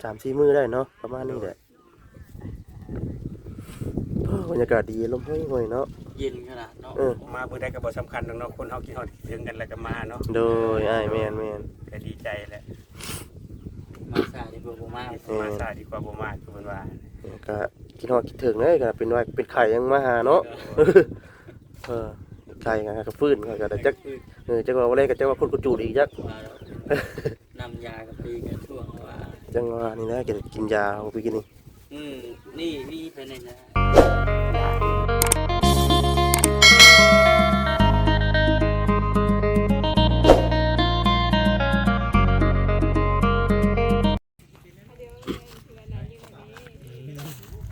ສາມສີ່ມື້ໄດ້ເນາະ ປະມານນີ້ແຫຼະ. ໂອ້ ບັນຍາກາດດີ ລົມຫ້ອຍໆເນາະ ເຢັນຂະໜາດເນາະ. ເອີ ມາມື້ໃດກໍບໍ່ສຳຄັນດອກເນາະ ຄົນເຮົາຄິດຮອດຄິດເຖິງກັນແລ້ວກໍມາເນາະ. ໂດຍ ອ້າຍ ແມ່ນໆ ກໍດີໃຈແຫຼະ. ມາຊ້າດີກວ່າບໍ່ມາ ແມ່ນ ມາຊ້າດີກວ່າບໍ່ມາ ຄືເພິ່ນວ່າ. ກໍຄິດຮອດຄິດເຖິງເດ້ ກໍເປັນຫວັດເປັນໄຂ້ຍັງມາຫາເນາະ. ເອີ ເອີ ໄຂ້ກໍຟື້ນ ຂ້ອຍກໍໄດ້ຈັກ ເອີ ຈັກວ່າບໍ່ໄດ້ກໍຈັກວ່າຄົນກະຈູດອີກຈັກ ວ່າແລ້ວ ນ້ຳຢາກະປີກະຊ່ວງວ່າ ຈັ່ງວ່ານີ້ແຫຼະ ກິນ ກິນຢາເອົາໄປກິນນີ້. ອືມ ນີ້ມີພາຍໃນນະ.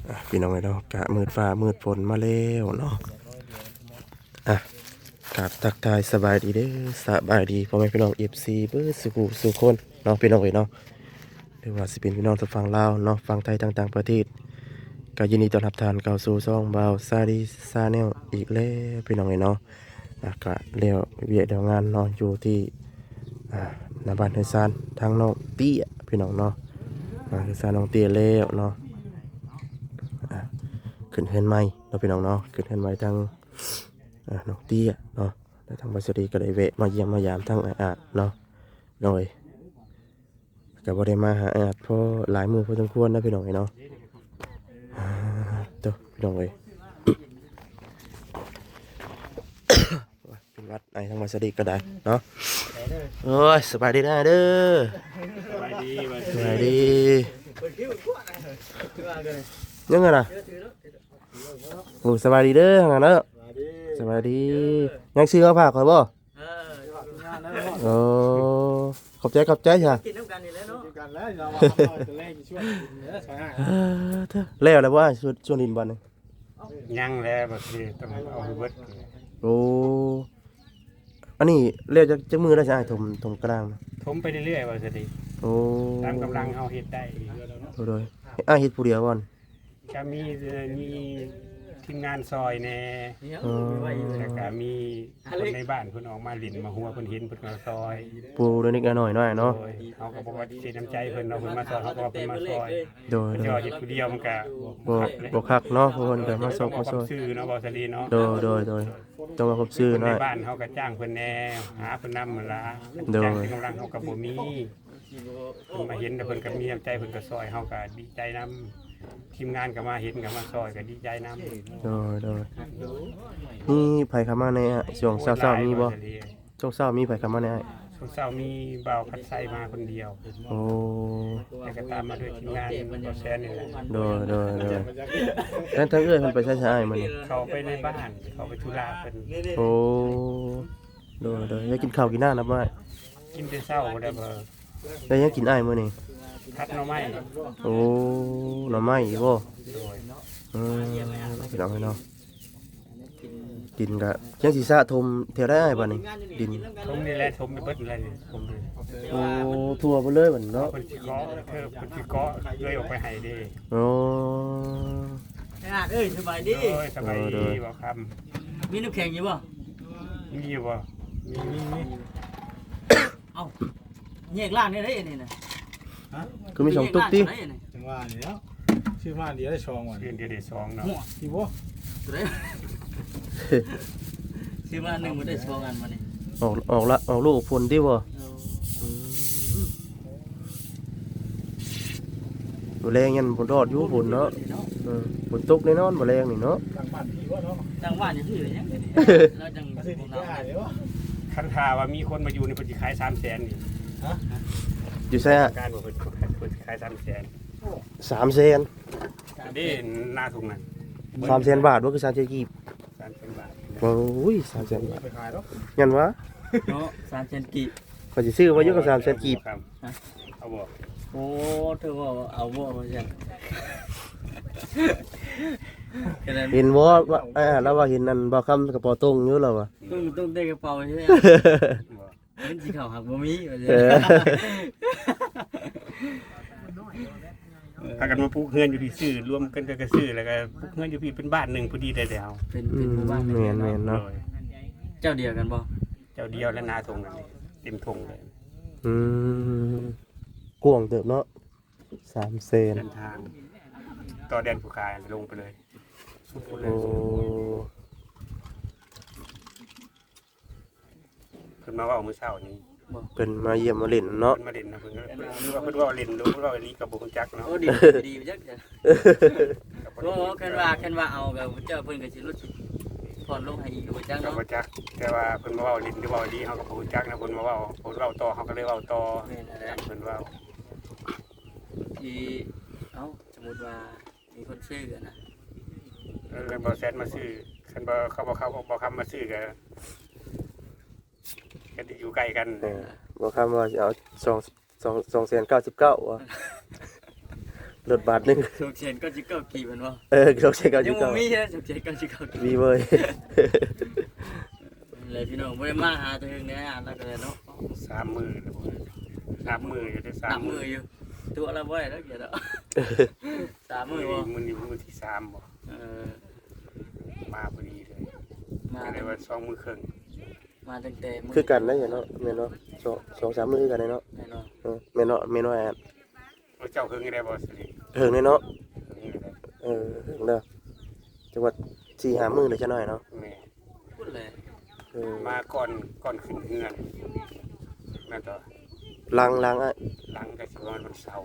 ອ່ະ ພີ່ນ້ອງເອີຍເນາະ ກະມືດຟ້າມືດຝົນມາແລ້ວເນາະ. ອ່ະ ກາບທັກທາຍສະບາຍດີເດີ ສະບາຍດີພໍ່ແມ່ພີ່ນ້ອງ ເອັຟຊີ ເບິດສູ່ຜູ້ສູ່ຄົນເນາະ ພີ່ນ້ອງເອີຍເນາະ ຫຼືວ່າຊິເປັນພີ່ນ້ອງທາງຝັ່ງລາວເນາະ ຝັ່ງໄທ ທາງຕ່າງປະເທດ ກໍຍິນດີຕ້ອນຮັບທ່ານເຂົ້າສູ່ຊ່ອງບ່າວຊາລີ Channel ອີກແລ້ວ ພີ່ນ້ອງເອີຍເນາະ. ອ່ະ ກະແລ້ວວຽກແລ້ວງານເນາະ ຢູ່ທີ່ ອ່າ ໜ້າບ້ານເຮືອນຊານທາງນ້ອງເຕ້ຍ ພີ່ນ້ອງເນາະ. ອ່າ ເຮືອນຊານນ້ອງເຕ້ຍແລ້ວເນາະ ອ່າ ຂຶ້ນເຮືອນໃໝ່ເນາະ ພີ່ນ້ອງເນາະ ຂຶ້ນເຮືອນໃໝ່ທາງ ອ່າ ນ້ອງເຕ້ຍເນາະ ແລ້ວທາງບ່າວສາລີກໍໄດ້ແວະມາຢ້ຽມມາຢາມທາງອ້າຍອາດເນາະ. ໂດຍ ກໍບໍ່ໄດ້ມາຫາອ້າຍອາດພໍຫຼາຍມື້ພໍສົມຄວນນະ ພີ່ນ້ອງເອີຍເນາະ. ໂຕ ພີ່ນ້ອງເອີຍ ເປັນຫວັດ ອ້າຍທາງບ່າວສາລີກໍໄດ້ເນາະ. ໂອ້ຍ ສະບາຍດີນະເດີ ສະບາຍດີ ສະບາຍດີ. ຍັງໄງນະ? ໂອ້ ສະບາຍດີເດີ ຫັ້ນນະເນາະ. ສະບາຍດີ ສະບາຍດີ. ຍັງຊື້ມາຝາກຂ້ອຍບໍ່? ເອີ ໂອ້ ຂອບໃຈ ຂອບໃຈຊະ. ກິນນຳກັນນີ້ແຫຼະເນາະ ກິນນຳກັນແຫຼະ ລາວວ່າເອົາແຕ່ແລງຊິຊວນກິນເດີ ຊອຍອ້າຍ. ເອີ ເທີ ແລ້ວແລ້ວບໍ່ອ້າຍ ຊວນ ຊວນດິນບ່ອນນີ້? ຍັງແຫຼະ ບໍ່ຊິຕ້ອງເອົາໃຫ້ເບິດ. ໂອ້ ອັນນີ້ແລ້ວຈັກ ຈັກມື້ແລ້ວຊະອ້າຍ ຖົມ ຖົມກະດາງນະ? ຖົມໄປເລື້ອຍໆ ວ່າຊັ້ນຕິ. ໂອ້ ຕາມກຳລັງເຮົາເຮັດໄດ້. ໂດຍ ໂດຍ ອ້າຍເຮັດຜູ້ດຽວບໍ່? ກະມີ ເອີ ມີທີມງານຊ່ອຍແດ່ ອໍ ແລ້ວກະມີຄົນໃນບ້ານເພິ່ນອອກມາຫຼິ້ນມາຫົວ ເພິ່ນເຫັນເພິ່ນກໍຊ່ອຍ ຜູ້ເລັກໆນ້ອຍໆເນາະ. ໂດຍ ເຮົາກໍບໍ່ປະຕິເສດນ້ຳໃຈເພິ່ນເນາະ ເພິ່ນມາຊ່ອຍເຮົາກໍວ່າເພິ່ນມາຊ່ອຍ. ໂດຍ ໂດຍ ເຮັດຜູ້ດຽວມັນກະບໍ່ ບໍ່ຄັກເນາະ ເພາະເພິ່ນກໍມາຊ່ອຍ ມາຊ່ອຍຊື່ເນາະ ເວົ້າຊະດີເນາະ. ໂດຍ ໂດຍ ໂດຍ ຕ້ອງວ່າຄວາມຊື່ເນາະ ຄົນໃນບ້ານເຮົາກໍຈ້າງເພິ່ນແດ່ ຫາເພິ່ນນຳຫັ້ນລະ. ໂດຍ ຈ້າງເປັນກຳລັງເຮົາກໍບໍ່ມີ ເພິ່ນມາເຫັນແລ້ວເພິ່ນກໍມີນ້ຳໃຈ ເພິ່ນກໍຊ່ອຍ ເຮົາກໍດີໃຈນຳ ທີມງານກໍມາເຫັນກໍມາຊ່ອຍ ກໍດີໃຈນຳ. ໂດຍ ໂດຍ ມີໃຜເຂົ້າມາແດ່ ຊ່ວງເຊົ້າໆ ມີບໍ່? ໂອ້ຍ ຫຼາຍ ຊ່ວງເຊົ້າມີໃຜເຂົ້າມາແດ່ອ້າຍ? ຊ່ວງເຊົ້າມີບ່າວພັດໄຊມາຄົນດຽວ. ໂອ້ ແລ້ວກໍຕາມມາດ້ວຍທີມງານບ່າວແຊນນີ້ແຫຼະ. ໂດຍ ໂດຍ ໂດຍ ແລ້ວທາງເອື້ອຍເພິ່ນໄປໃສຊະອ້າຍມື້ນີ້? ເຂົາໄປໃນບ້ານ ເຂົາໄປທຸລະເພິ່ນ. ໂອ້ ໂດຍ ໂດຍ ໄດ້ກິນເຂົ້າກິນນ້ຳແລ້ວບໍ່ອ້າຍ? ກິນແຕ່ເຊົ້າແລ້ວ. ໄດ້ຫຍັງກິນອ້າຍມື້ນີ້? ຜັດໜໍ່ໄມ້. ໂອ້ ໜໍ່ໄມ້ອີກບໍ່? ໂດຍ ອືມ ພີ່ນ້ອງເນາະ ກິນກະຍັງຊິສະຖົມແຖວໃດອ້າຍບາດນີ້? ດິນຖົມນີ້ແຫຼະ ຖົມໄປເບິດແລ້ວນີ້ ຖົມເລີຍ. ໂອ້ ທົ່ວໄປເລີຍບາດນີ້ເນາະ ເພິ່ນຊິເກາະ ເພິ່ນຊິເກາະເລີຍອອກໄປໃຫ້ເດ້. ໂອ້ ອ້າຍອາດເອີຍ ສະບາຍດີ. ໂດຍ ສະບາຍດີ ໂດຍ ບໍ່ຄຳ ມີນ້ຳແຂງຢູ່ບໍ່? ມີຢູ່ບໍ່? ມີ ມີ ມີ ເອົ້າ ແຍກລ້າງໄດ້ເດ້ນີ້ນະ. ຮະ? ຄືມີສອງຕຸກຕິ? ຈັ່ງວ່ານີ້ແຫຼ້ວ ຊື້ມາດຽວໄດ້ສອງ ຊື້ດຽວໄດ້ສອງເນາະ. ໂອ້ ອີ່ບໍ່? ໂຕໃດ? ຊື້ມາໜຶ່ງ ບໍ່ໄດ້ສອງອັນບາດນີ້. ອອກ ອອກລະ ອອກລູກອອກຜົນຕິບໍ່? ເອີ ອືມ ມື້ແລງຍັງບໍ່ລອດຢູ່ຝົນເນາະ. ເອີ ຝົນຕົກແນ່ນອນມື້ແລງນີ້ເນາະ. ຕັ້ງບ້ານຢູ່ພີ້ບໍ່ເນາະ? ຕັ້ງບ້ານຢູ່ພີ້ເລີຍຍັງ ລາວຈັ່ງ ຄັນຖ້າວ່າມີຄົນມາຢູ່ນີ້ ເພິ່ນຊິຂາຍສາມແສນນີ້. ຮະ? ຢູ່ໃສອະ? ການບໍ່ ເພິ່ນ ເພິ່ນຊິຂາຍສາມແສນ. ສາມແສນ? ເດ້ ນາທົ່ງນັ້ນ. ສາມແສນບາດບໍ່ ຄືສາມແສນກີບ? ສາມແສນບາດ. ໂອ້ຍ ສາມແສນບາດ ໄປຂາຍເນາະ ຍັນວ່າເນາະ ສາມແສນກີບ. ຂ້ອຍຊິຊື້ມາຢູ່ກັບສາມແສນກີບ. ເອົາບໍ່? ໂອ້ ຖືວ່າເອົາບໍ່ວ່າຊັ້ນ. ເຫັນບໍ່ວ່າ ລາວວ່າເຫັນອັນບ່າວຄຳກະເປົາຕົງຢູ່ລາວວ່າ. ຕົງ ຕົງແຕ່ກະເປົາໃຊ່. ເງິນຊິເຂົ້າຫາກບໍ່ມີວ່າຊັ້ນ. ເອີ ພາກັນມາປຸກເຮືອນຢູ່ພີ້ ຊື້ ລວມກັນກໍ ກໍຊື້ ແລ້ວກໍປຸກເຮືອນຢູ່ພີ້ເປັນບ້ານໜຶ່ງພໍດີໄດ້ແລ້ວ. ເປັນ ເປັນໝູ່ບ້ານ ອືມ ແມ່ນໆເນາະ. ໂດຍ ເຈົ້າດຽວກັນບໍ່? ເຈົ້າດຽວ ແລະ ນາທົ່ງນັ້ນເຕັມທົ່ງເລີຍ. ອືມ ກວ້າງເຕີບເນາະ. ສາມແສນ ເດີນທາງຕໍ່ແດນຜູ້ຂາຍ ລົງໄປເລີຍ ສຸດພຸ້ນເລີຍ ໂອ້ ເພິ່ນມາເວົ້າມື້ເຊົ້ານີ້ ບໍ່ ເພິ່ນມາຢ້ຽມມາຫຼິ້ນເນາະ ເພິ່ນມາຫຼິ້ນນະ ເພິ່ນກໍ ເພິ່ນວ່າຫຼິ້ນ ຫຼືເພິ່ນເວົ້າອີ່ຫຼີກໍບໍ່ຮູ້ຈັກເນາະ ໂອ້ ດິນດີໄປຈັກ ກໍບໍ່ ໂອ້ ຄັນວ່າ ຄັນວ່າເອົາກໍເຈົ້າ ເພິ່ນກໍຊິຫຼຸດຜ່ອນລົງໃຫ້ອີກຢູ່ບໍ່ຈັກເນາະ ກໍບໍ່ຈັກ ແຕ່ວ່າເພິ່ນມາເວົ້າຫຼິ້ນ ຫຼືເວົ້າອີ່ຫຼີ ເຮົາກໍບໍ່ຮູ້ຈັກນະ ເພິ່ນມາເວົ້າ ເພິ່ນເວົ້າຕໍ່ ເຮົາກໍເລີຍເວົ້າຕໍ່ ແມ່ນແລ້ວ ເພິ່ນເວົ້າ ທີ່ ເອົ້າ ສົມມຸດວ່າມີຄົນຊື້ຫັ້ນນະ ເອີ ຄັນບໍ່ແຊນມາຊື້ ຄັນບໍ່ ເຂົາບໍ່ ເຂົາບໍ່ຄຳມາຊື້ກໍ ກໍໄດ້ຢູ່ໃກ້ກັນ ເອີ ບໍ່ຄຳວ່າຊິເອົາສອງ ສອງ ສອງແສນເກົ້າສິບເກົ້າ ວ່າ ລົດບາດໜຶ່ງ ສອງແສນເກົ້າສິບເກົ້າກີບແມ່ນບໍ່ ເອີ ສອງແສນເກົ້າສິບເກົ້າ ຍັງບໍ່ມີເດີ ສອງແສນເກົ້າສິບເກົ້າກີບ ມີເວີຍ ແລ້ວພີ່ນ້ອງບໍ່ໄດ້ມາຫາແຕ່ເຖິງແດ່ ອ່ານແລ້ວກໍໄດ້ເນາະ ສາມມື້ແລ້ວ ນັບມື້ຢູ່ເດ້ ສາມມື້ຢູ່ ຕົວະລະບໍ່ໄດ້ແລ້ວກຽດເນາະ ສາມມື້ບໍ່ ມື້ນີ້ມື້ທີສາມບໍ່ ເອີ ມາພໍດີເລີຍ ມາ ກໍໄດ້ວ່າສອງມື້ເຄິ່ງ ມາຕັ້ງແຕ່ມື້ ຄືກັນໄດ໋ເນາະ ແມ່ນບໍ່ ສອງ ສອງສາມມື້ຄືກັນໄດ໋ເນາະ ແມ່ນບໍ່ ເອີ ແມ່ນເນາະ ແມ່ນວ່າ ເຈົ້າເຄິ່ງໄດ້ບໍ່ ເຄິ່ງເນາະ ເອີ ເຄິ່ງເດີ ຈັກວ່າສີ່ຫ້າມື້ເລີຍ ຈະໜ້ອຍເນາະ ແມ່ນ ພຸ້ນແຫຼະ ເອີ ມາກ່ອນ ກ່ອນຂຶ້ນເຮືອນ ແມ່ນບໍ່ ຫຼັງ ຫຼັງ ອ່ະ ຫຼັງກໍຊິປະມານວັນເສົາ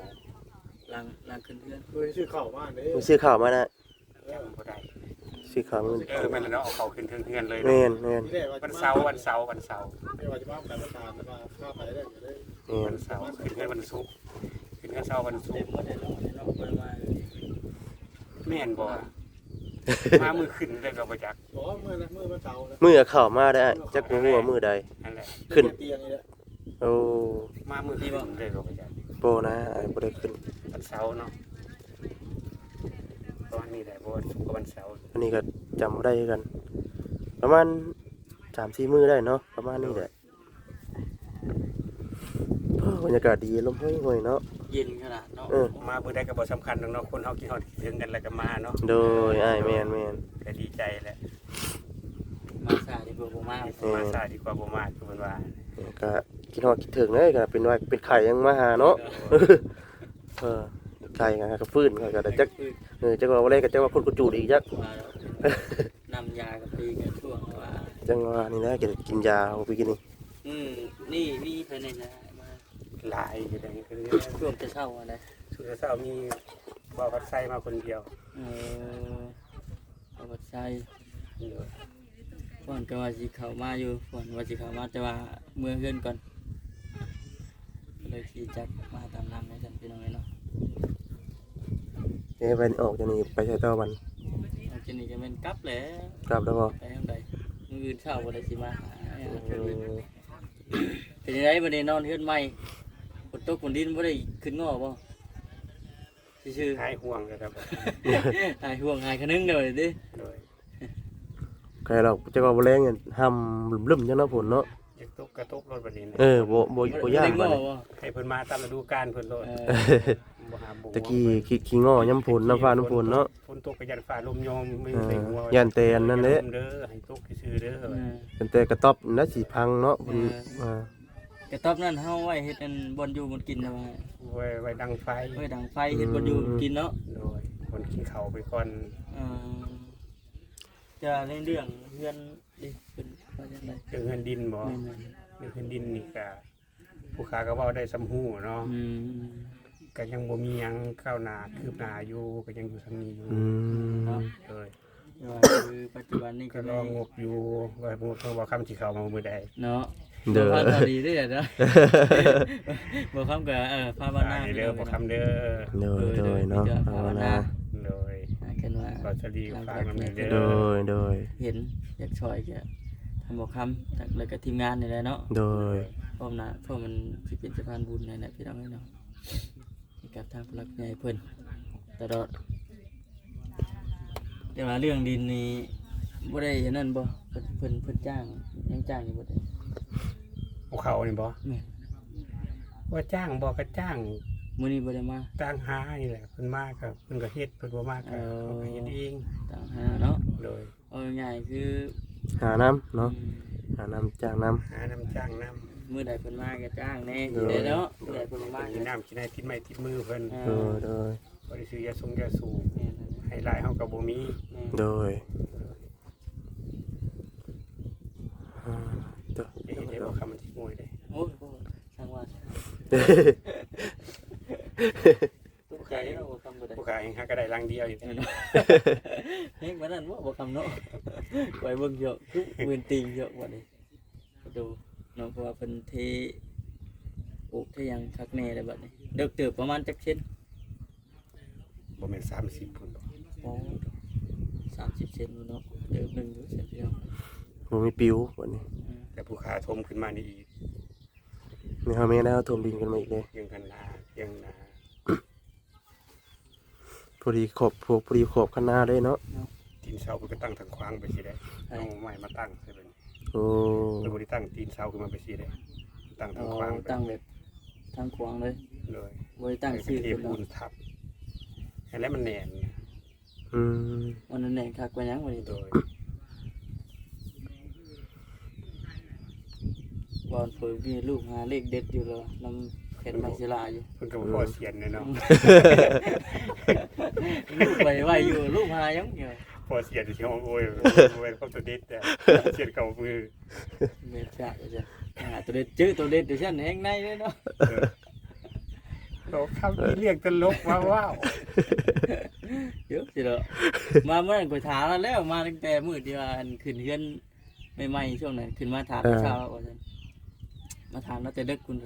ຫຼັງ ຫຼັງຂຶ້ນເຮືອນ ເອີ ຊື້ເຂົ້າມາເດ້ ຊື້ເຂົ້າມານະ ຈຳບໍ່ໄດ້ ຊື້ເຂົ້າມາ ເອີ ແມ່ນແລ້ວເນາະ ເອົາເຂົ້າຂຶ້ນເທິງເຮືອນເລີຍເນາະ ແມ່ນໆ ວັນເສົາ ວັນເສົາ ວັນເສົາ ແມ່ນ ວັນເສົາ ຂຶ້ນເຮືອນວັນສຸກ ຂຶ້ນເຮືອນເຊົ້າວັນສຸກ ແມ່ນບໍ່ ມາມື້ຂຶ້ນເລີຍກໍບໍ່ຈັກ ບໍ່ ມື້ ມື້ວັນເສົາ ມື້ເຂົ້າມາໄດ້ ຈັກບໍ່ຮູ້ວ່າມື້ໃດ ນັ້ນແຫຼະ ຂຶ້ນ ໂອ້ ມາມື້ຂຶ້ນເລີຍກໍບໍ່ຈັກ ບໍ່ນະ ອ້າຍບໍ່ໄດ້ຂຶ້ນ ວັນເສົາເນາະ ປະມານນີ້ແຫຼະ ບໍ່ ວັນສຸກກັບວັນເສົາ ອັນນີ້ກໍຈຳບໍ່ໄດ້ຄືກັນ ປະມານສາມສີ່ມື້ໄດ້ເນາະ ປະມານນີ້ແຫຼະ ໂອ້ ບັນຍາກາດດີ ລົມຫ້ອຍໆເນາະ ເຢັນຂະໜາດເນາະ ເອີ ມາມື້ໃດກໍບໍ່ສຳຄັນດອກເນາະ ຄົນເຮົາຄິດຮອດຄິດເຖິງກັນແລ້ວກໍມາເນາະ ໂດຍ ອ້າຍ ແມ່ນໆ ກໍດີໃຈແຫຼະ ມາຊ້າດີກວ່າບໍ່ມາ ແມ່ນ ມາຊ້າດີກວ່າບໍ່ມາ ຄືເພິ່ນວ່າ ກໍຄິດຮອດຄິດເຖິງເດ້ ກໍເປັນຫວັດເປັນໄຂ້ຍັງມາຫາເນາະ ເອີ ເອີ ໄຂ້ກໍຟື້ນ ຂ້ອຍກໍໄດ້ຈັກ ເອີ ຈັກວ່າບໍ່ແລກໍຈັກວ່າຄົນກະຈູດອີກຈັກ ວ່າແລ້ວ ນ້ຳຢາກະປີກະຊ່ວງວ່າ ຈັ່ງວ່ານີ້ແຫຼະ ກິນ ກິນຢາເອົາໄປກິນນີ້ ອືມ ນີ້ມີໃຜແດ່ມາ ຫຼາຍຢູ່ໃດ໋ ຊ່ວງແຕ່ເຊົ້າຫັ້ນນະ ຊ່ວງແຕ່ເຊົ້າມີບ່າວພັດໄຊມາຄົນດຽວ ເອີ ບ່າວພັດໄຊ ໂດຍ ກ່ອນກໍວ່າຊິເຂົ້າມາຢູ່ ກ່ອນວ່າຊິເຂົ້າມາ ແຕ່ວ່າເມືອເຮືອນກ່ອນ ກໍເລີຍຂີ່ຈັກມາຕາມຫຼັງວ່າຊັ້ນ ພີ່ນ້ອງເອີຍເນາະ. ເອີ ໄປອອກຈາກນີ້ໄປໃສຕໍ່ບັດ? ອອກຈາກນີ້ກໍແມ່ນກັບແຫຼະ. ກັບແລ້ວບໍ່? ໄປທາງໃດ? ມື້ອື່ນເຊົ້າບໍ່ໄດ້ຊິມາຫາ. ອືມ ເປັນຈັ່ງໃດບັດນີ້ນອນເຮືອນໃໝ່? ຝົນຕົກຝົນດິນບໍ່ໄດ້ຂຶ້ນງໍ້ບໍ່? ຊື່ໆ ຫາຍຫ່ວງແລ້ວຄັບ. ຫາຍຫ່ວງຫາຍຄະນຶງແລ້ວຕິ? ໂດຍ. ໃຄດອກ ຈັກວ່າບໍ່ແລງຫ້ຳລຶ້ມໆ ຈັ່ງເນາະ ຝົນເນາະ. ຢາກຕົກກະຕົກໂລດບັດນີ້ນະ. ເອີ ບໍ່ ບໍ່ ບໍ່ຢ້ານບັດນີ້. ໃຫ້ເພິ່ນມາຕາມລະດູການເພິ່ນໂລດ. ເອີ ບໍ່ຫາບໍ່ ຕະກີ້ຂີ້ງໍ້ຍາມຝົນ ນຳຟ້ານຳຝົນເນາະ. ຝົນຕົກກໍຢ້ານຟ້າລົມຍອມ ເອີ ຢ້ານແຕ່ອັນນັ້ນແຫຼະ. ເດີ ໃຫ້ຕົກຊື່ໆເດີ. ເອີ ຢ້ານແຕ່ກະຕ໊ອບນັ້ນຊິພັງເນາະ. ເອີ ເອີ ກະຕ໊ອບນັ້ນເຮົາໄວ້ເຮັດອັນບ່ອນຢູ່ບ່ອນກິນນະ. ໄວ້ ໄວ້ດັງໄຟ ໄວ້ດັງໄຟ ເຮັດບ່ອນຢູ່ ອືມ ກິນເນາະ. ໂດຍ ບ່ອນກິນເຂົ້າໄປກ່ອນ. ເອີ ຈະໃນເລື່ອງເຮືອນເດ້ ເພິ່ນວ່າຈັ່ງໃດ? ເລື່ອງເຮືອນດິນບໍ? ແມ່ນໆ ເລື່ອງເຮືອນດິນນີ້ກະ ຜູ້ຂ້າກໍເວົ້າໄດ້ສ່ຳຮູ້ເນາະ. ອືມ ກໍຍັງບໍ່ມີຫຍັງກ້າວໜ້າຄືບໜ້າຢູ່ ກໍຍັງຢູ່ສ່ຳນີ້ຢູ່. ອືມ ເນາະ. ໂດຍ. ແຕ່ວ່າຄືປັດຈຸບັນນີ້ກໍ ກໍລໍງົບຢູ່ ວ່າງົບຂອງບ່າວຄຳຊິເຂົ້າມາມື້ໃດເນາະ. ໂດຍ. ບໍ່ພາດພໍດີເດ້ເນາະ. ບ່າວຄຳກໍ ເອີ ພາວະນາເດີ ບ່າວຄຳເດີ. ໂດຍ ໂດຍ ໂດຍເນາະ ພາວະນາ. ໂດຍ. ອ່າ ຄັນວ່າບ່າວສາລີກໍຝາກນຳແດ່ເດີ. ໂດຍ ໂດຍ. ເຫັນຢາກຊ່ອຍກໍທາງບ່າວຄຳ ແລ້ວກໍທີມງານນີ້ແຫຼະເນາະ. ໂດຍ. ພ້ອມໜ້າ ພ້ອມມັນຊິເປັນສະພານບຸນນັ້ນແຫຼະ ພີ່ນ້ອງເອີຍເນາະ. ໃຫ້ກັບທາງຜູ້ຫຼັກຜູ້ໃຫຍ່ເພິ່ນຕະຫຼອດ. ແຕ່ວ່າເລື່ອງດິນນີ້ບໍ່ໄດ້ອັນນັ້ນບໍ່? ເພິ່ນ ເພິ່ນ ເພິ່ນຈ້າງ ຍັງຈ້າງຢູ່ບໍ່? ພູເຂົານີ້ບໍ່? ແມ່ນ. ວ່າຈ້າງບໍ່ ກະຈ້າງ. ມື້ນີ້ບໍ່ໄດ້ມາ? ຕາມຫານີ້ແຫຼະ. ເພິ່ນມາກະເພິ່ນກະເຮັດ ເພິ່ນບໍ່ມາກະ ເອີ ເຮົາກະເຮັດເອງ. ຕາມຫາເນາະ. ໂດຍ. ເອົາງ່າຍໆຄືຫານຳເນາະ. ອືມ ຫານຳຈ້າງນຳ ຫານຳຈ້າງນຳ. ມື້ໃດເພິ່ນມາກໍຈ້າງແດ່ ໂດຍ ເດ້ເນາະ ມື້ໃດເພິ່ນມາ ມີນ້ຳກິນໃຫ້ຕິດໄມ້ຕິດມືເພິ່ນ ອ່າ ໂດຍ ໂດຍ ບໍ່ໄດ້ຊື້ຢາຊົງຢາສູບ ແມ່ນ ໃຫ້ຫຼາຍເຮົາກໍບໍ່ມີ ແມ່ນ ໂດຍ ອ່າ ໂຕ ເຮັດໄດ້ບໍ່ຄຳມັນຊິໂມຍເດ້ ໂອ້ຍ ບໍ່ ຊ່າງວ່າ ຕົກໃຈເນາະ ບໍ່ຄຳບໍ່ໄດ້ ຜູ້ຂາຍຫາກໍໄດ້ຫຼັງດຽວຢູ່ ແມ່ນ ແຮງປານນັ້ນບໍ່ ບໍ່ຄຳເນາະ ໄປເບິ່ງເຍາະ ຄືໝື່ນຕີງເຍາະບັດນີ້ ໂດ ເນາະ ເພາະວ່າເພິ່ນເທໂອກເທຫຍັງຄັກແນ່ແລ້ວບັດນີ້ ເດິກເຕີບປະມານຈັກເຊັນ ບໍ່ແມ່ນສາມສິບພຸ້ນບໍ່ ອໍ ສາມສິບເຊັນພຸ້ນເນາະ ເຕີບໜຶ່ງຢູ່ຊັ້ນພີ່ນ້ອງ ບໍ່ມີປິວບັດນີ້ ອືມ ແຕ່ຜູ້ຂາຖົມຂຶ້ນມານີ້ອີກ ນີ້ເຮົາແມ່ນແລ້ວຖົມດິນຂຶ້ນມາອີກເດ້ ຍັງຄັນນາ ຍັງນາ ພໍດີຂອບ ພໍ ພໍດີຂອບຄັນນາເດ້ເນາະ ເນາະ ຕີນເສົາເພິ່ນກໍຕັ້ງທາງຂວາງໄປຊີ້ແຫຼະ ໃຊ່ ເອົາໄມ້ມາຕັ້ງໃສ່ເພິ່ນ ໂອ້ ເພິ່ນບໍ່ໄດ້ຕັ້ງຕີນເສົາຂຶ້ນມາໄປຊີ້ເດ້ ຕັ້ງທາງຂວາງ ອໍ ໄປ ຕັ້ງແບບທາງຂວາງເລີຍ ໂດຍ ບໍ່ໄດ້ຕັ້ງຊື່ເພິ່ນເນາະ ເທປູນທັບ ຫັ້ນແຫຼະມັນແໜ້ນ ອືມ ມັນແໜ້ນຄັກກວ່າຫຍັງບັດນີ້ ໂດຍ ບ່ອນເພິ່ນມີຮູບຫາເລກເດັດຢູ່ແລ້ວ ນຳແຜ່ນໄມ້ສິລາຢູ່ ເພິ່ນກໍບໍ່ພໍ້ສຽນແນ່ເນາະ ອືມ ຮູບໄວ້ ໄວ້ຢູ່ ຮູບຫາຫຍັງຢູ່ ພໍ້ສຽນຊິຮ້ອງໂອ້ຍ ບໍ່ແມ່ນຄວາມສຳເລັດແທ້ ສຽນເຂົ້າມື ແມ່ນຊະວ່າຊັ້ນ ຫາຕົວເດັດ ເຈີຕົວເດັດຢູ່ຊັ້ນແຮງໃນເດ້ເນາະ ເອີ ໂຕຄຳນີ້ລຽກຕະຫຼົກວ່າວ້າວ ເອີ ຊິເນາະ ມາມື້ນັ້ນຂ້ອຍຖາມລາວແລ້ວ ມາຕັ້ງແຕ່ມື້ທີ່ວ່າ ອັນ ຂຶ້ນເຮືອນໃໝ່ໆ ຊ່ວງນັ້ນ ຂຶ້ນມາຖາມ ເອີ ເຊົ້າວ່າຊັ້ນ ມາຖາມລາວແຕ່ເດິກພຸ້ນ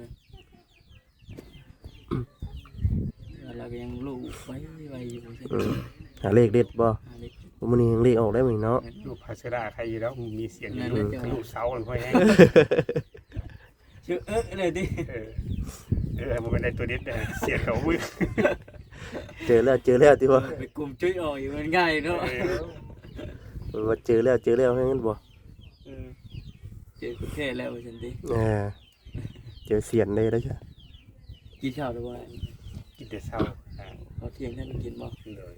ລາວກໍຍັງລູບໄວໆຢູ່ ອືມ ຫາເລກເດັດບໍ່? ຫາເລກ ມື້ນີ້ເລກອອກແລ້ວມື້ນີ້ເນາະ ລູບພາເຊລາໃຄຢູ່ແລ້ວ ມີສຽນຢູ່ ທະລຸເສົາມັນພໍແຮງ ຊື່ເອີເລີຍຕິ ເອີ ເອີ ບໍ່ແມ່ນໄດ້ຕົວເດັດເດ້ ສຽນເຂົ້າມື ເຈີແລ້ວ ເຈີແລ້ວຕິວ່າ ໄປກຸມຈຸ້ຍອອກຢູ່ມັນງ່າຍເນາະ ເອີ ເອີ ວ່າເຈີແລ້ວ ເຈີແລ້ວແມ່ນບໍ່? ເອີ ເຈີແທ້ແລ້ວວ່າຊັ້ນຕິ ເອີ ເຈີສຽນເລີຍເດ້ ກິນເຂົ້າແລ້ວບໍ່? ກິນແຕ່ເຊົ້າ ເຂົ້າທ່ຽງທັນໄດ້ກິນບໍ່? ໂດຍ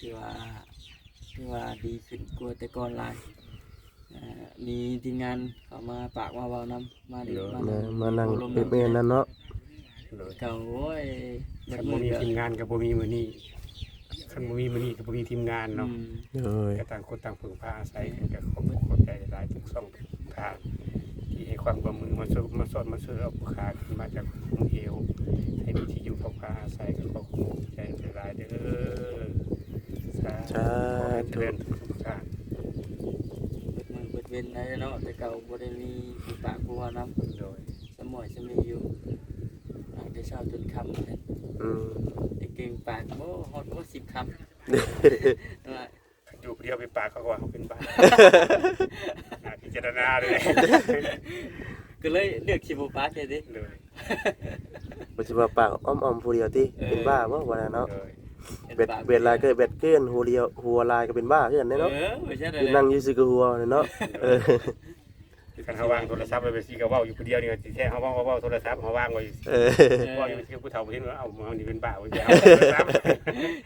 ຖືວ່າ ຖືວ່າດີຂຶ້ນກວ່າແຕ່ກ່ອນຫຼາຍ ເອີ ມີທີມງານເຂົ້າມາປາກມາເວົ້ານຳ ມາດິນ ໂດຍ ມາ ມາ ມານັ່ງ ໂອ້ລົມ ເປັນແມ່ນນັ້ນເນາະ ໂດຍ ເກົ່າ ໂອ້ຍ ຄັນບໍ່ມີທີມງານກໍບໍ່ມີມື້ນີ້ ຄັນບໍ່ມີມື້ນີ້ກໍບໍ່ມີທີມງານເນາະ ອືມ ໂດຍ ກໍຕ່າງຄົນຕ່າງເພິ່ງພາອາໄສກັນ ກໍຂອບ ຂອບໃຈຫຼາຍໆ ທຸກຊ່ອງທຸກທາງ ທີ່ໃຫ້ຄວາມຮ່ວມມື ມາຊ່ວຍ ມາສອນ ມາຊ່ວຍເອົາຜູ້ຂາຂຶ້ນມາຈາກຂຸມເຫວ ໃຫ້ມີທີ່ຢູ່ພຳພາອາໄສ ກໍຂໍຂອບໃຈຫຼາຍໆເດີ ສາ ສາທຸ ທຸກທ່ານ ເບິດມື້ເບິດເວັນໄດ້ເນາະ ແຕ່ເກົ່າບໍ່ໄດ້ມີຜູ້ປາກຜູ້ເວົ້ານຳ ໂດຍ ສະໝອຍສະມີຢູ່ ຕັ້ງແຕ່ເຊົ້າຈົນຄ່ຳ ອືມ ແຕ່ເກັ່ງປາກ ໂອ້ ຮອດ ໂອ້ ສິບຄຳ ວ່າ ຄັນຢູ່ຜູ້ດຽວໄປປາກ ເຂົາກໍວ່າເຮົາເປັນບ້າ ໜ້າພິຈາລະນາເລີຍ ກໍເລີຍເລືອກຊິບໍ່ປາກແທ້ຕິ ໂດຍ ບໍ່ຊິວ່າປາກອ້ອມໆຜູ້ດຽວຕິ ເອີ ເປັນບ້າບໍ່ວ່າແນວເນາະ ໂດຍ ແບດ ເປັນບ້າ ແບດຫຼາຍກໍແບດເກີນ ຫົວດຽວ ຫົວຫຼາຍກໍເປັນບ້າຄືກັນເດ້ເນາະ ເອີ ບໍ່ໃຊ່ ຄືນັ່ງຢູ່ຊື່ກໍຫົວເນາະ ເອີ ຄັນເຮົາວາງໂທລະສັບໄວ້ແບບຊີ້ກໍເວົ້າຢູ່ຜູ້ດຽວນີ້ ທີ່ແທ້ເຮົາເວົ້າ ເວົ້າໂທລະສັບ ເຮົາວາງໄວ້ ເອີ ເວົ້າຢູ່ທີ່ຜູ້ເຖົ້າບໍ່ເຫັນວ່າ ເອົ້າ ເຮົານີ້ເປັນບ້າບໍ່ ເອີ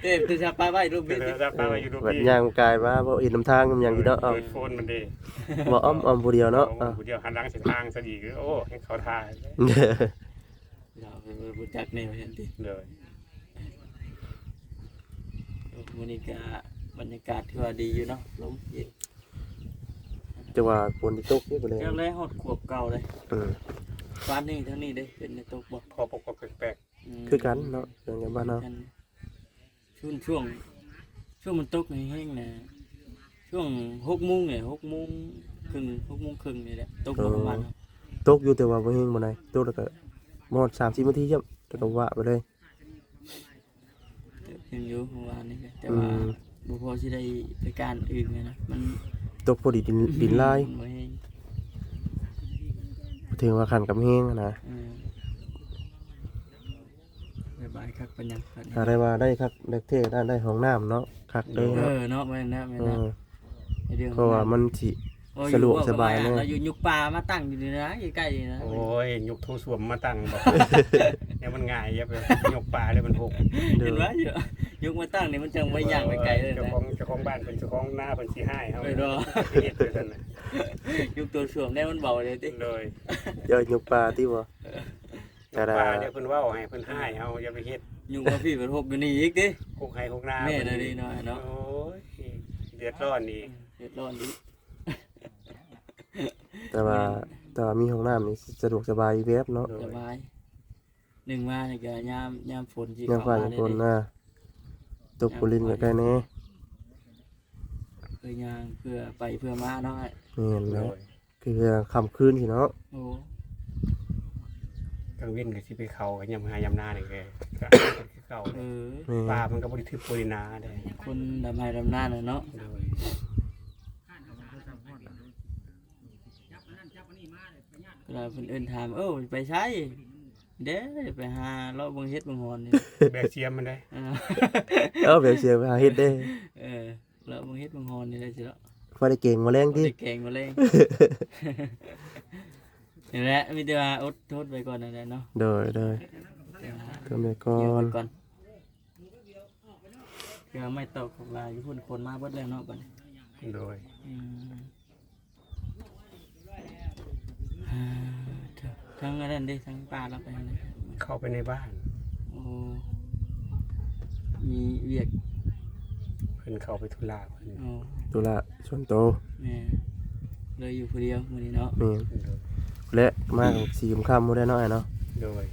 ເອີ ໂທລະສັບປະໄວ້ລູກ ໂທລະສັບປະໄວ້ຢູ່ລູກ ແບບຍ່າງກາຍມາບໍ່ເຫັນນຳທາງນຳຫຍັງຢູ່ເນາະ ເອີ ເອີ ໂຟນມັນເດ້ ເວົ້າອ້ອມໆຜູ້ດຽວເນາະ ເວົ້າຜູ້ດຽວ ຫັນຫຼັງໃສ່ທາງຊະດີ ໂອ້ ເຫັນເຂົາທ່າ ເຮົາເປັນບໍ່ຮູ້ຈັກແນວເຫັນຕິ ໂດຍ ມື້ນີ້ກະບັນຍາກາດຖືວ່າດີຢູ່ເນາະ ລົມເຢັນ ແຕ່ວ່າຝົນຊິຕົກຢູ່ບໍ່ແລ້ວ ຈັກແລ້ວຮອດຂວບເກົ່າເດ້ ເອີ ບ້ານນີ້ທາງນີ້ເດ້ ເປັນໄດ້ຕົກບໍ່? ພໍປອກໆແປກໆ ອືມ ຄືກັນເນາະ ເລື່ອງກັນບ້ານເຮົາ ຄືກັນ ຊ່ວງ ຊ່ວງ ຊ່ວງມັນຕົກແຮງໆນະ ຊ່ວງຫົກໂມງນີ້ ຫົກໂມງເຄິ່ງ ຫົກໂມງເຄິ່ງນີ້ແຫຼະ ຕົກ ເອີ ປະມານ ຕົກຢູ່ ແຕ່ວ່າບໍ່ແຮງປານໃດ ຕົກແລ້ວກໍບໍ່ຮອດສາມສິບນາທີຊ້ຳ ແລ້ວກໍວາບໄປເລີຍ ເຖິງຢູ່ເມື່ອວານນີ້ ແຕ່ວ່າ ອືມ ບໍ່ພໍຊິໄດ້ໄປການອື່ນນະ ມັນຕົກພໍດີດິນ ດິນລາຍ ມັນບໍ່ແຮງ ບໍ່ເຖິງວ່າຂັ້ນກຳແພງນະ ອືມ ສະບາຍຄັກປານຫຍັງ ຖ້າໄດ້ວ່າໄດ້ຄັກ ໄດ້ແທ້ ໄດ້ ໄດ້ຫ້ອງນ້ຳເນາະ ຄັກເດີເນາະ ເອີ ເນາະ ແມ່ນແລ້ວ ແມ່ນແລ້ວ ເອີ ໃນເລື່ອງ ເພາະວ່າມັນຊິ ໂອ້ຍ ສະດວກສະບາຍເລີຍ ຢູ່ຍຸກປ່າມາຕັ້ງຢູ່ນີ້ນະ ໃກ້ໆນີ້ນະ ໂອ້ຍ ຍຸກໂຖສ້ວມມາຕັ້ງບໍ່ ຍັງ ມັນງ່າຍ ຢ່າໄປຍົກປາເລີຍ ມັນຫົກ. ໂດຍ ເຫັນວ່າຢູ່ ຍົກມາຕັ້ງນີ້ມັນຈັ່ງບໍ່ຍ່າງໄປໄກເລີຍ ເຈົ້າຂອງ ເຈົ້າຂອງບ້ານເພິ່ນ ເຈົ້າຂອງນາເພິ່ນຊິຮ້າຍເຮົາ ເອີ ເນາະ ເຮັດຈັ່ງຊັ້ນນະ. ຍົກໂຖສ້ວມແດ່ ມັນເບົາເລີຍຕິ. ໂດຍ ເຈົ້າຍົກປາຕິບໍ່? ເອີ ກະດາ ປາດຽວເພິ່ນເວົ້າໃຫ້ເພິ່ນຮ້າຍເຮົາ ຢ່າໄປເຮັດ. ຍຸງມາພີ້ເພິ່ນຫົກຢູ່ນີ້ອີກເດ້ ຫົກໄຮ່ຫົກນາ. ແມ່ນອີ່ຫຼີເນອະ ເນາະ. ໂອ້ຍ ເດືອດຮ້ອນອີກ ເດືອດຮ້ອນອີກ. ແຕ່ວ່າ ແຕ່ວ່າມີຫ້ອງນ້ຳນີ້ສະດວກສະບາຍອີກແບບເນາະ. ໂດຍ ສະບາຍ. ໜຶ່ງມານີ້ກະຍາມ ຍາມຝົນຊິເຂົ້າມາເດ້ ຍາມຟ້າຍາມຝົນນະ ຕົກ ຍາມຝົນ ຫຼິ້ນກະໄກແດ່ ເພື່ອຍ່າງ ເພື່ອໄປເພື່ອມາເນາະ. ແມ່ນແຫຼະ ໂດຍ ຄືຄ່ຳຄືນຊີ້ເນາະ. ໂອ້ ກາງເວັນກໍຊິໄປເຂົ້າ ຍາມໄຮ່ຍາມນານີ້ກໍ ກໍຄືເກົ່າ. ເອີ ແມ່ນ ປ່າມັນກໍບໍ່ໄດ້ທຶບບໍ່ໄດ້ໜາເດ້ ຄົນດຳໄຮ່ດຳນານະເນາະ. ໂດຍ ເວລາເພິ່ນເອີ້ນຖາມ ເອີ ໄປໃສເດ້ ໄປຫາເລາະເບິ່ງເຫັດເບິ່ງຫອນນີ້ ແບກສຽມມັນໄດ້. ເອີ ເອີ ແບກສຽມໄປຫາເຫັດເດ້. ເອີ ເລາະເບິ່ງເຫັດເບິ່ງຫອນນີ້ແຫຼະຊິເລາະ ພໍໄດ້ແກງມາແລງຕິ ພໍໄດ້ແກງມາແລງ. ນີ້ແຫຼະ ມີແຕ່ວ່າອົດທົນໄວ້ກ່ອນນັ້ນແຫຼະເນາະ. ໂດຍ ໂດຍ ແຕ່ວ່າ ທົນໄວ້ກ່ອນ ແຕ່ວ່າໄມ້ຕອກຂອງລາວຢູ່ພຸ້ນ ຂົນມາເບິດແລ້ວເນາະບັດນີ້. ໂດຍ ອືມ ອ່າ ທາງອັນນັ້ນເດ້ ທາງປ່າລາວໄປທາງໃດ? ເຂົ້າໄປໃນບ້ານ. ໂອ້ ມີວຽກ ເພິ່ນເຂົ້າໄປທຸລະເພິ່ນ. ໂອ້ ທຸລະສ່ວນໂຕ. ແມ່ນ ເລີຍຢູ່ຜູ້ດຽວມື້ນີ້ເນາະ. ແມ່ນ ໂດຍ ແລະ ມາກໍສີ່ຄ່ຳໆ ໝົດແລ້ວເນາະ ອ້າຍເນາະ. ໂດຍ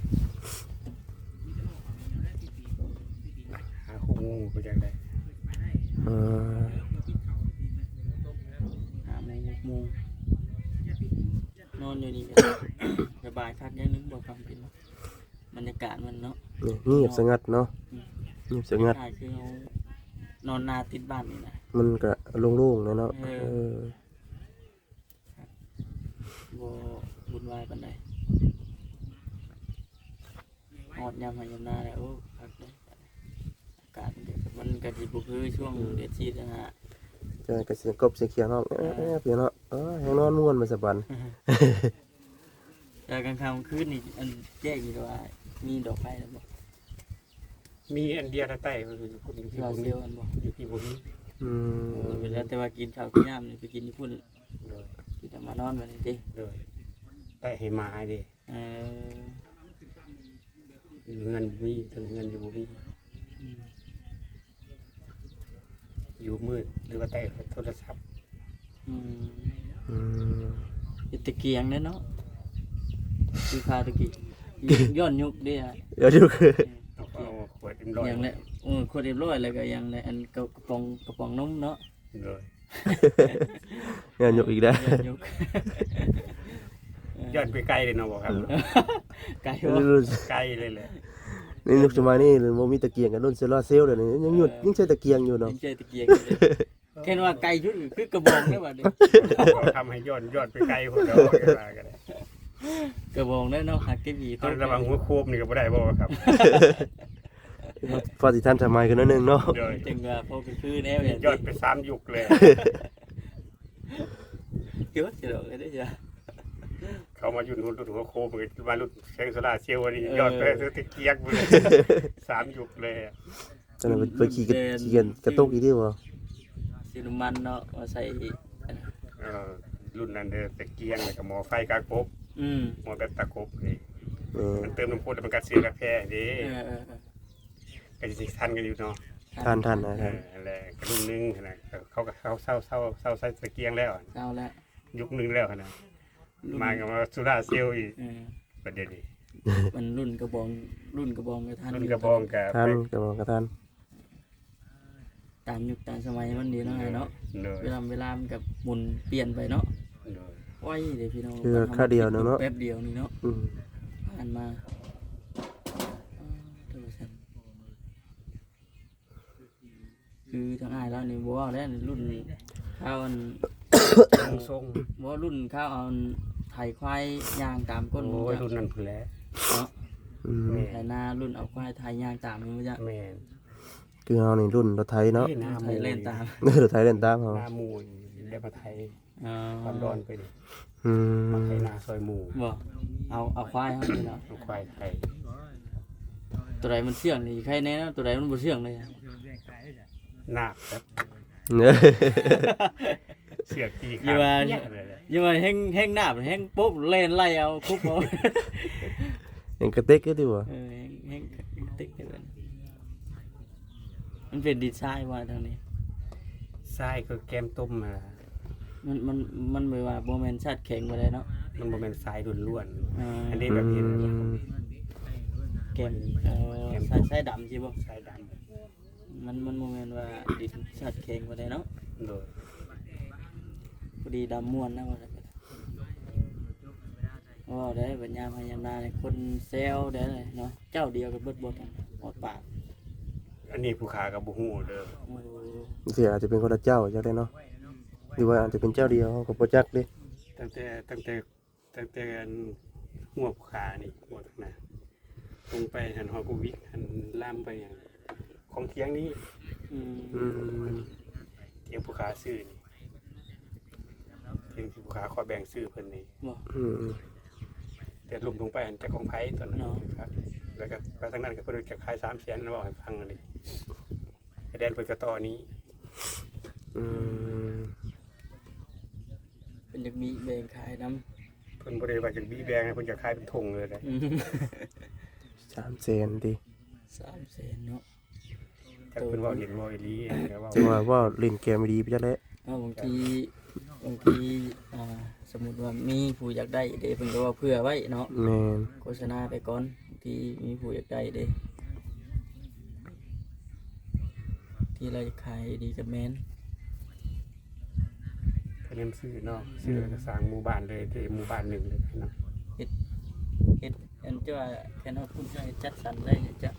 ຫາຫົກໂມງໄປຈັ່ງໃດ. ເອີ ຫ້າໂມງ ຫົກໂມງ ນອນຢູ່ນີ້ກໍສະບາຍຄັກຢ່າງໜຶ່ງ ບໍ່ຄຳເປັນ ບັນຍາກາດມັນເນາະ. ນີ້ ງຽບສະຫງັດເນາະ. ອືມ ງຽບສະຫງັດ ຄ້າຍໆ ຄືເຮົານອນນາຕິດບ້ານນີ້ນະ ມັນກະໂລ່ງໆ ແຫຼະເນາະ. ເອີ ເອີ ບໍ່ວຸ່ນວາຍປານໃດ. ຮອດຍາມໄຮ່ຍາມນາແລ້ວ ໂອ້ ຄັກເດ້ ອາກາດມັນກະ ມັນກະຊິບໍ່ຄືຊ່ວງ ອືມ ເດືອນສີ່ເດືອນຫ້າ ເຈົ້າກະຊິກົບສຽງຂຽວຮ້ອງ ເອີ ເອີ ເອີ ພີ່ນ້ອງເນາະ. ເອີ ແຮງນອນມ່ວນໄປສະບັນ. ແຕ່ກາງຄ່ຳກາງຄືນນີ້ ອັນແຈ້ງນີ້ວ່າມີດອກໄຟແລ້ວບໍ່? ມີອັນດຽວແຕ່ໃຕ້ ຢູ່ພຸ້ນ ຢູ່ພີ້ບໍ່ມີ ຢູ່ພີ້ບໍ່ມີ. ອືມ ເອີ ເວລາແຕ່ວ່າກິນເຂົ້າກິນນ້ຳນີ້ໄປກິນຢູ່ພຸ້ນ. ໂດຍ ກິນແລ້ວມານອນບັດນີ້ຕິ. ໂດຍ ໄປໃຫ້ໝາເດ້. ເອີ ຢູ່ເຮືອນບໍ່ມີ ເທິງເຮືອນຢູ່ບໍ່ມີ. ອືມ ຢູ່ມືດ ຫຼືວ່າແຕ່ໂທລະສັບ. ອືມ ອືມ ເຮັດຕະກຽງເດ້ເນາະ ຄືຄາວຕະກີ້ ຍ້ອນຍຸກເດ້. ຍ້ອນຍຸກ ເອີ ເອົາຂວດເອັມຮ້ອຍ ຫຍັງແຫຼະ. ໂອ້ ຂວດເອັມຮ້ອຍ ແລ້ວກໍຫຍັງແຫຼະ ອັນກະ ກະປ໋ອງ ກະປ໋ອງນົມເນາະ. ໂດຍ ຍ້ອນຍຸກອີກແລ້ວ ຍ້ອນຍຸກ ເອີ ຍ້ອນໄປໄກເລີຍເນາະ ບໍ່ຄຳ. ໄກບໍ່? ໄກເລີຍແຫຼະ. ໃນຍຸກສະໄໝນີ້ບໍ່ມີຕະກຽງກັນ ລຸ້ນໂຊລາເຊວ ດຽວນີ້ຍັງຍຸດ ເອີ ຍັງໃຊ້ຕະກຽງຢູ່ເນາະ ຍັງໃຊ້ຕະກຽງຢູ່ເດ້. ແມ່ນວ່າໄກສຸດຄືກະບອງເດ້ບັດນີ້ ບໍ່ຄຳໃຫ້ຍ້ອນ ຍ້ອນໄປໄກພຸ້ນແລ້ວ ວ່າກັນ. ກະບອງເດ້ເນາະ ຫາເກັບຂີ້ຕົກ ລະຫວ່າງຫົວໂຄມນີ້ກໍບໍ່ໄດ້ບໍ່ຄຳ. ພໍຊິທັນສະໄໝຂຶ້ນໜ້ອຍໜຶ່ງເນາະ. ໂດຍ ຈຶ່ງວ່າພໍຄືໆແນວ ຍ້ອນໄປສາມຍຸກເລີຍ. ເກີດຊິດອກເດ້ ເຂົາມາຢຸດ ຮຸ່ນຮຸ່ນຫົວໂຄມ ມາລຸ້ນແສງໂຊລາເຊວນີ້ ເອີ ຍ້ອນໄປເຖິງຕະກຽງພຸ້ນ ສາມຍຸກເລີຍ. ຈັ່ງນັ້ນເພິ່ນ ເພິ່ນຂີ້ ຂີ້ກະຕົກອີກຕິບໍ່? ຊື້ນ້ຳມັນເນາະ ມາໃສ່. ເອີ ລຸ້ນນັ້ນເດີ ຕະກຽງ ແລ້ວກໍໝໍ້ໄຟກາກົບ. ອືມ ໝໍ້ແບບຕາກົບນີ້. ເອີ ມັນເຕີມນ້ຳກົດແລ້ວມັນກັດເຊື້ອກັດແພ້ເດ້. ເອີໆໆ ກໍຊິທັນກັນຢູ່ເນາະ. ທັນ ທັນ ທັນ ເອີ ຫັ້ນແຫຼະ ກໍລຸ້ນໜຶ່ງຫັ້ນນະ ເຂົາກໍເຊົາ ເຊົາ ເຊົາ ເຊົາໃຊ້ຕະກຽງແລ້ວ ເຊົາແລ້ວ ຍຸກໜຶ່ງແລ້ວຫັ້ນນະ. ລຸ້ນ ມາກໍມາໂຊລາເຊວອີກ. ເອີ ບັດດຽວນີ້ ມັນລຸ້ນກະບອງ ລຸ້ນກະບອງກໍທັນ ລຸ້ນກະບອງກໍທັນ ກະບອງກໍທັນ ຕາມຍຸກຕາມສະໄໝມັນເດເນາະ. ໂດຍ ເນາະ ໂດຍ ເວລາ ເວລາມັນກໍໝູນປ່ຽນໄປເນາະ. ໂດຍ ໄວເດ້ພີ່ນ້ອງ ຄືຄາວດຽວໜຶ່ງເນາະ ແປັບດຽວນີ້ເນາະ. ອືມ ຜ່ານມາ ເອີ ໂທລະສັບ ຄືທາງອ້າຍລາວນີ້ບໍ່ເວົ້າແລ້ວ ລຸ້ນຄາວອັນ ຊົງ ບໍ່ ລຸ້ນຄາວເອົາໄຖຄວາຍຍ່າງຕາມກົ້ນ. ໂອ້ຍ ລຸ້ນນັ້ນພຸ້ນແຫຼະເນາະ. ອືມ ແມ່ນ ໄຖນາລຸ້ນເອົາຄວາຍໄຖຍ່າງຕາມພຸ້ນ. ແມ່ນ ຄືເຮົານີ້ລຸ້ນລົດໄຖເນາະ ລົດໄຖແລ່ນຕາມ ລົດໄຖແລ່ນຕາມເຮົາ ນາໝູ່ໄດ້ມາໄຖ. ອໍ ຄວາມດອນໄປນີ້. ອືມ ມາໄຖນາຊ່ອຍໝູ່ ບໍ່ ເອົາ ເອົາຄວາຍເຮົານີ້ເນາະ ເອົາຄວາຍໄຖ. ຕົວໃດມັນເຊື່ອງນີ້ໃຄແນ່ເນາະ ຕົວໃດມັນບໍ່ເຊື່ອງເລີຍ. ໜາບແບບ ເຊື່ອງຕີຂາດ ຢ່າວ່າ ເປີກເລີຍແຫຼະ ຢ່າວ່າແຮງ ແຮງໜາບ ແຮງໂປ້ແລ່ນໄລ່ເອົາຄຸບເອົາ ແຮງກະເຕັກຢູ່ຕິບໍ່? ເອີ ແຮງ ແຮງກະເຕັກຢູ່. ມັນເປັນດິນຊາຍວ່າທາງນີ້ ຊາຍຄືແກ້ມຕົມຫັ້ນລະ. ມັນ ມັນ ມັນແບບວ່າບໍ່ແມ່ນຊາດແຂງປານໃດເນາະ ມັນບໍ່ແມ່ນຊາຍລ້ວນໆ. ອ່າ ອັນນີ້ແບບເຫັນ ອືມ ແກ້ມ ເອີ ແກ້ມ ຊາຍ ຊາຍດຳຊີ້ບໍ່? ຊາຍດຳ ມັນ ມັນບໍ່ແມ່ນວ່າດິນຊາດແຂງປານໃດເນາະ. ໂດຍ ພໍດີດຳມ່ວນນະ ວ່າຊັ້ນ. ເວົ້າໄດ້ບັດຍາມໄຮ່ຍາມນານີ້ ຄົນແຊວໄດ້ເນາະ ເຈົ້າດຽວກັນເບິດບໍ່ ຮອດປາກ. ອັນນີ້ຜູ້ຂ້າກໍບໍ່ຮູ້ເດີ ໂອ້ ບາງທີອາດຈະເປັນຄົນລະເຈົ້າຈັກໄດ້ເນາະ ຫຼືວ່າອາດຈະເປັນເຈົ້າດຽວ ເຮົາກໍບໍ່ຈັກເດ້. ຕັ້ງແຕ່ ຕັ້ງແຕ່ ຕັ້ງແຕ່ອັນຫົວຜູ້ຂ້ານີ້ ຫົວທາງໜ້າ ລົງໄປຫັ້ນ ຮອດກຸວິກຫັ້ນ ລາມໄປຫຍັງ ຂອງຖຽງນີ້ ອືມ ອືມ ຖຽງຜູ້ຂ້າຊື້ນີ້ ຖຽງທີ່ຜູ້ຂ້າຂໍແບ່ງຊື້ເພິ່ນນີ້ ບໍ່ ອືມ ແຕ່ລຸ່ມລົງໄປຫັ້ນຈັກຂອງໃຜຕອນນັ້ນ ເນາະ ແລ້ວກໍໄປທາງນັ້ນກໍເພິ່ນຈະຂາຍສາມແສນ ເວົ້າໃຫ້ຟັງຫັ້ນເດ້ ແຕ່ແດນເພິ່ນກໍຕໍ່ນີ້ ອືມ ເພິ່ນຢາກມີແບ່ງຂາຍນຳ ເພິ່ນບໍ່ໄດ້ວ່າຢາກມີແບ່ງນະ ເພິ່ນຢາກຂາຍເປັນຖົງເລີຍນະ. ອືມ ສາມແສນຕິ ສາມແສນເນາະ. ຈັກເພິ່ນເວົ້າຫຼິ້ນເວົ້າອີ່ຫຼີ ແຕ່ວ່າ ຈັກວ່າເວົ້າຫຼິ້ນແກມອີ່ຫຼີໄປຈັກແຫຼະ. ເອົາ ບາງທີ ບາງທີ ອ່າ ສົມມຸດວ່າມີຜູ້ຢາກໄດ້ເດ້ ເພິ່ນກໍເວົ້າເຜື່ອໄວ້ເນາະ. ແມ່ນ ໂຄສະນາໄປກ່ອນ ບາງທີມີຜູ້ຢາກໄດ້ເດ້ ທີ່ລາວຢາກຂາຍດີກໍແມ່ນ ຄະແນນຊື້ເນາະ ຊື້ ອືມ ແລ້ວກໍສ້າງໝູ່ບ້ານເລີຍ ເປັນໝູ່ບ້ານໜຶ່ງເລີຍເນາະ. ເຮັດ ເຮັດ ອັນເຈົ້າວ່າແຄນອອກພຸ້ນ ເຈົ້າເຮັດຈັດສັນໄດ້ ເຈົ້າ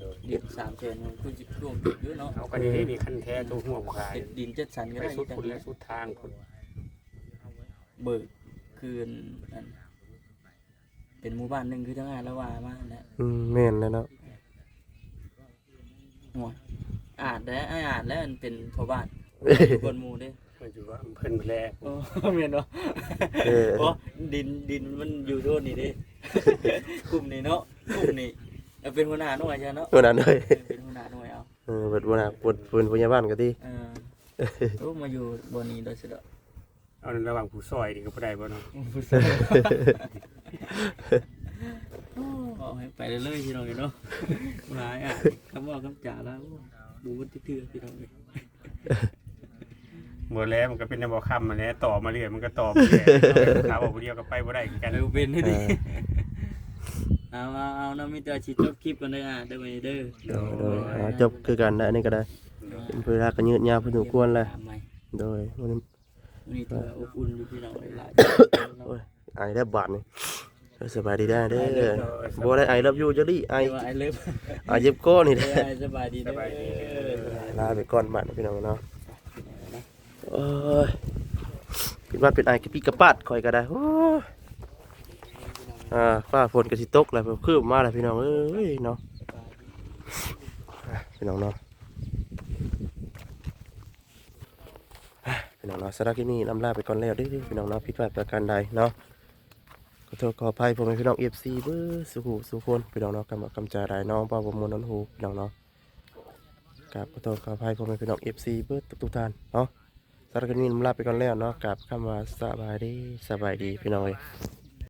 ໂດຍ ດິນສາມແສນ ມັນຄືຊິຖ້ວມຢູ່ເນາະ. ເອົາ ກໍນີ້ ເອີ ນີ້ຄັນແທ້ໂຕຫົວຜູ້ຂາຍ ເຮັດດິນຈັດສັນກໍໄດ້ ໄປສຸດພຸ້ນແຫຼະ ສຸດທາງພຸ້ນ ເບີກຄືອັນ ເປັນໝູ່ບ້ານໜຶ່ງຄືທາງອ້າຍລາວວ່າມາຫັ້ນແຫຼະ. ອືມ ແມ່ນແລ້ວເນາະ. ໂອ້ຍ ອາດແລ້ວ ອ້າຍອາດແລ້ວ ອັນເປັນພໍ່ບ້ານ ຢູ່ບ່ອນໝູ່ເດ້ ມັນຢູ່ວ່າເພິ່ນແລ. ໂອ້ ແມ່ນບໍ່? ເອີ ບໍ່ ດິນ ດິນມັນຢູ່ໂທນນີ້ເດ້ ກຸ່ມນີ້ເນາະ ກຸ່ມນີ້ ເອົາເປັນຫົວໜ້າໜ່ວຍຊະເນາະ ຫົວໜ້າໜ່ວຍ ເອີ ເປັນຫົວໜ້າໜ່ວຍເອົາ ເອີ ເປັນຫົວໜ້າ ເປັນ ເປັນພະຍາບານກໍດີ. ເອີ ໂອ້ ມາຢູ່ບ່ອນນີ້ໂດຍສະດວກ. ເອົາ ລະຫວ່າງຜູ້ຊ່ອຍນີ້ກໍບໍ່ໄດ້ບໍ່ເນາະ? ຜູ້ຊ່ອຍ ເວົ້າໃຫ້ໄປເລື້ອຍໆ ພີ່ນ້ອງເອີຍເນາະ ຫຼາຍອ່ະ ຄຳເວົ້າຄຳຈາລາວ ໂອ້ ບໍ່ໝົດຈັກເທື່ອ ພີ່ນ້ອງເອີຍ. ບໍ່ແລ້ວ ມັນກໍເປັນແນວບໍ່ຄຳຫັ້ນແຫຼະ ຕໍ່ມາເລື້ອຍ ມັນກໍຕໍ່ມາເລື້ອຍ ຖ້າເວົ້າຜູ້ດຽວກໍໄປບໍ່ໄດ້ຄືກັນ. ເອີ ເປັນ ເອີ ເອົາ ເອົາ ເອົາເນາະ ມີແຕ່ຊິຈົບຄລິບກ່ອນເດີ ອ່າ ເດີ ເດີ ເດີ ອ່າ ຈົບຄືກັນນະ ອັນນີ້ກໍໄດ້ ເວລາກໍຍືດຍາວພໍສົມຄວນແລ້ວ ໂດຍ ມື້ນີ້ຖືວ່າອົບອຸ່ນຢູ່ພີ່ນ້ອງເອີຍ ຫຼາຍ ໂອ້ຍ ໄອແລ້ວບາດນີ້. ເອີ ສະບາຍດີເດີ ເດີ ບໍ່ໄດ້ I love you ຈັກດີ້ ໄອ I love ໄອເຈັບຄໍນີ້ເດີ. ເອີ ສະບາຍດີເດີ ສະບາຍດີເດີ ລາໄປກ່ອນບາດນີ້ພີ່ນ້ອງເນາະ. ໂອ້ຍ ເປັນຫວັດເປັນໄອກະປິກະປາດຂ້ອຍກໍໄດ້. ໂອ້ຍ ອ່າ ຟ້າຝົນກໍຊິຕົກແລ້ວ ຄືມາແລ້ວພີ່ນ້ອງເອີຍເນາະ. ອ່າ ພີ່ນ້ອງເນາະ ອ່າ ພີ່ນ້ອງເນາະ ສຳລັບຄລິບນີ້ລຳລາໄປກ່ອນແລ້ວເດີພີ່ນ້ອງເນາະ. ຜິດພາດປະການໃດເນາະ ຂໍໂທດຂໍອະໄພພໍ່ແມ່ພີ່ນ້ອງ ເອັຟຊີ ເບິດສູ່ຜູ້ສູ່ຄົນພີ່ນ້ອງເນາະ. ຄຳເວົ້າຄຳຈາໃດເນາະ ເວົ້າບໍ່ມ່ວນຫວານຫູພີ່ນ້ອງເນາະ ກາບຂໍໂທດຂໍອະໄພພໍ່ແມ່ພີ່ນ້ອງ ເອັຟຊີ ເບິດທຸກໆທ່ານເນາະ. ສຳລັບຄລິບນີ້ລຳລາໄປກ່ອນແລ້ວເນາະ ກາບຄຳວ່າສະບາຍດີ ສະບາຍດີພີ່ນ້ອງເອີຍ.